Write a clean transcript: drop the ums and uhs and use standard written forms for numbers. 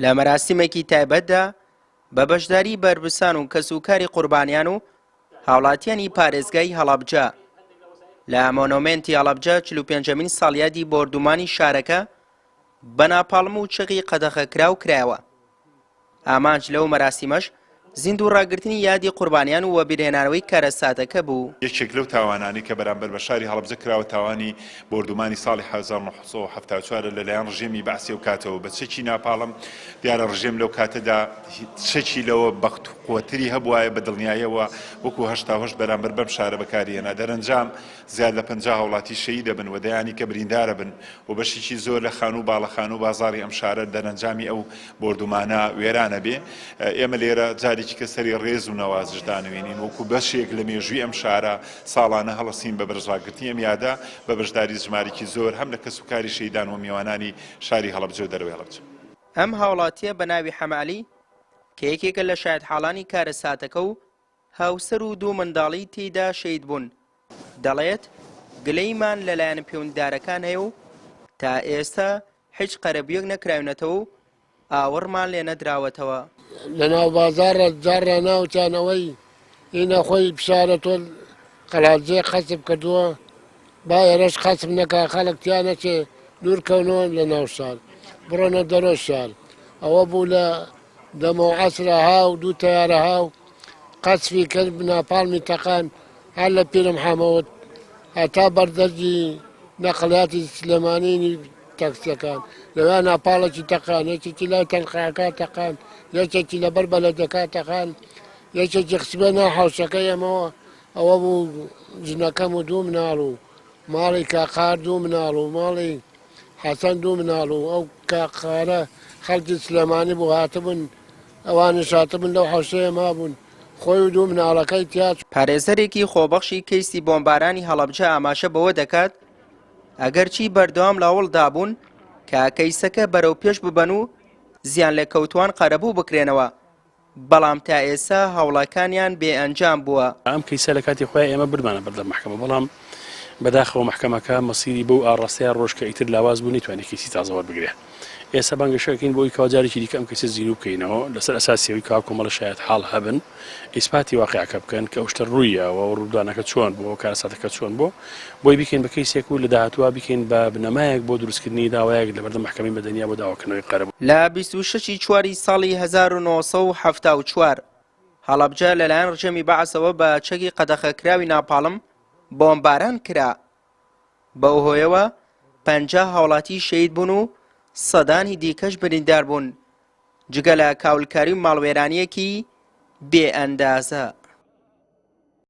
لە مەراسیمێکی تایبەتدا بە بەشداری بەرپرسان و کەسوکاری قوربانیان و هاوڵاتیانی پارێزگای هەڵەبجە لە مۆنۆمێنتی هەڵەبجە 45مین ساڵیادی بۆردومانی شارەکە بە ناپاڵم و چەکی قەدەغەکراو کرایەوە. ئامانج لەو مەراسیمەش زیندوو ڕاگرتنی یادی قوربانیان و وەبیرهێنانەوەی کارەساتەکە بوو. یەکێک لەو تاوانانەی کە بەرامبەر بە شاری هەڵەبجە کراوە تاوانی بۆردومانی ساڵی 1974 ە لەلایەن ڕژێمی بەعسی ئەو کاتەوە بە چەکی ناپاڵم، دیارە ڕژێم لەو کاتەدا چەکی لەوە بەقوەتری هەبوایە بە دڵنیایەوە وەکو 88 بەرامبەر بەم شارە بەکاری هێنا دەرەنجام زیاد لە 50 هاوڵاتی شەهید دەبن و دەیانی کە بریندارە بن و بەشێکی زۆر لە خانوو و باڵەخانە و بازاڕی ئەم شارە دەرەنجامی ئەو بۆردومانە وێرانە بێ. ئێمە لێرە جارێکی کە سەری ڕێز و نەوازش دانوێنین وەکو بەشێک لە مێژووی ئەم شارە ساڵانە هەڵەسین بە بەرزڕاگرتنی ئەم یادە بە بەشداری ژمارێکی زۆر هەم لە کەسوکاری شەهیدان و میوانانی شاری هەڵەبجە و دەرەوەی هەڵەبجە. ئەم هاوڵاتییە بە ناوی حەمە عەلی کە یەکێکە لە شایەتحاڵانی کارەساتەکە و هاوسەر و دوو منداڵی تێیدا شەهید بوون، دەڵێت، گلەییمان لە لایەنە پەیوەندیدارەکان هەیە و تا ئێستا هیچ قەرەبوویەک نەکراوینەتەوە و ئاوڕمان لێ نەدراوەتەوە. لەناو بازاڕە جاڕ ناوتیان ئەوەی ئینە خۆی پیشانە تۆ قەڵادزێ قەسب کردووە با ئێرەش قەسب نەکا خەڵک تیا نەچێ دوور کەونەوە لە ناو شار بڕۆنە دەرۆ شار ئەوە بوو لە دەمەو عەسرە هاو دوو تەیارە هاو قەسفی کرد ناپاڵمی تەقان هەر لە پیرم حامەوە هەتا بەردەرگی نەقلیاتی سلێمانی تەکسیەکان لەوێ ناپاڵێکی تەقان یەکێکی لای تەنقاکە تەقان یەکێکی لەبەر بەلەدەکە تەقان یەکێکی خسبێ ناو حوشەکەی ئەمەوە ئەوە بوو ژنەکەم و دوو مناڵ و ماڵی کاقار دوو مناڵ و ماڵی حەسەن دوو مناڵ و ئەو کاقارە خەڵکی سلێمانی بوو هاتبوون ئەوانیش هاتبوون لەو حەوشەیە مابوون خۆی و دوو مناڵەکەی تیا. پارێزەرێکی خۆبەخشی کەیسی بۆمبارانی هەڵەبجە ئاماژە بەوە دەکات، ئەگەرچی بەردەوام لە هەوڵدابوون کە کەیسەکە بەرەو پێش ببەن و زیانلێکەوتووان قەرەبوو بکرێنەوە، بەڵام تا ئێستا هەوڵەکانیان بێ ئەنجام بووە. ئەم کەیسە لە کاتی خۆیا ئێمە بردمانە بەردەم مەحکەمە بەڵام بەداخەوە مەحکەمەکە مەسیری بەو ئاڕاستەیە ڕۆشت کە ئیتر لاواز بوو نەیتوانی کەیسی تازە وەربگرێ. ئێستا بانگەشە ئەکەین بۆ ئەوی کەوا جارێکی دیکە ئەم کەیسە زیندوو بکەینەوە لەسەر ئەساسی ئەوی کەوا کۆمەڵە شایەت حاڵ هەبن ئیسپاتی واقیعەکە بکەن کە ئەو شتە ڕووی یاوە و ڕوودانەکە چۆن بووە و کارەساتەکە چۆن بووە بۆی بیکەین بە کەیسێک و لە داهاتووا بیکەین بە بنەمایەک بۆ دروستکردنی داوایەک لەبەردەم مەحکەمەی مەدەنییا بۆ داواکردنەوەی قەرەبوو. لە 26 ی چواری ساڵی 1974 هەڵەبجە لەلایەن ڕژێمی بەعسەوە بە چەکی قەدەخەکراوی ناپاڵم بۆمباران کرا، بەو هۆیەوە 50 هاوڵاتی شەهید بوون و سەدانی دیکەش بریندار بوون، جگە لە کاولکاری و ماڵوێرانییەکی بێ ئەندازە.